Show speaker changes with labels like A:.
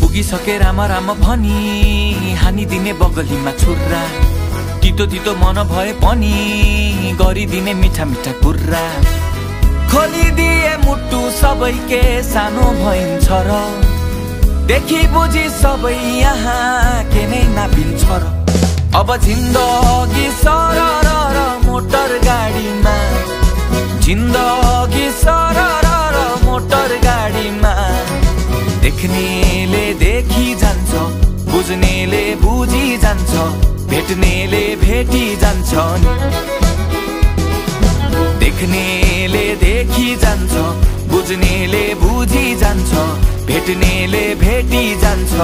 A: पुगिसके राम राम भनी हानिदिने बगलीमा छुर्रा तितो तितो मन भए पनि गरिदिने मिठा मिठा कुरा खोलिदिए मुटु सबैके सानो भइन्छ र देखि बुझी सबै यहाँ के नै नापिन्छ र अब जिन्दगी सरर र मोटर गाडीमा जिन्दगी सरर र मोटर गाडीमा देख्नेले देखि जान्छ बुझ्नेले बुझी जान्छ भेट्नेले भेटी जान्छ देख्नेले देखि जान्छ बुझ्नेले बुझी जान्छ भेट्नेले भेटी जान्छ।